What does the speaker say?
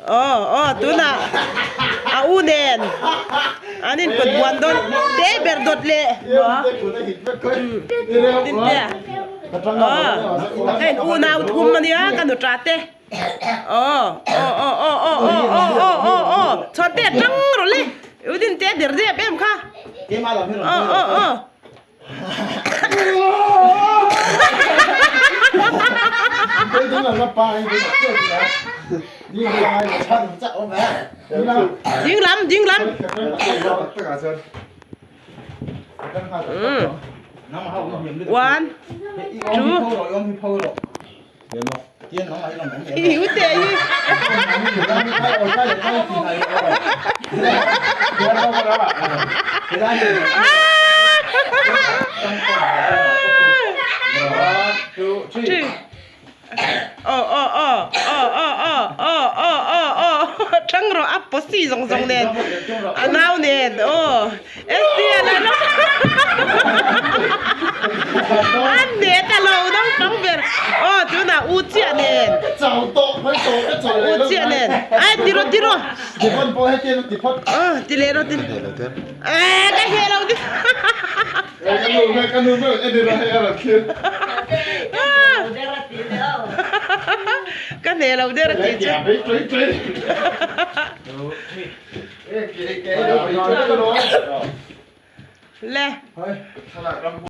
Aw aw tunah a u nen an inkawt buan dawn te ber dawt leh Dintea aw hei unau thum ania ka nu ta te aw aw aw aw aw aw aw aw aw aw chhuante tang rawh le u Dintea der zep em kha aw aw aw. Ding lam ding lam. One, two. Hiu te hi. Aw aw aw aw aw aw aw aw aw aw thang rawh a posi zawng zawng nen a nau nen aw An ne ta lo naupang ber aw tunah u chiah nen u chiah nen ai ti rawh ti rawh aw ti leh rawh ti eh ka heh lo ti ka hne lo der a ti chu. Le.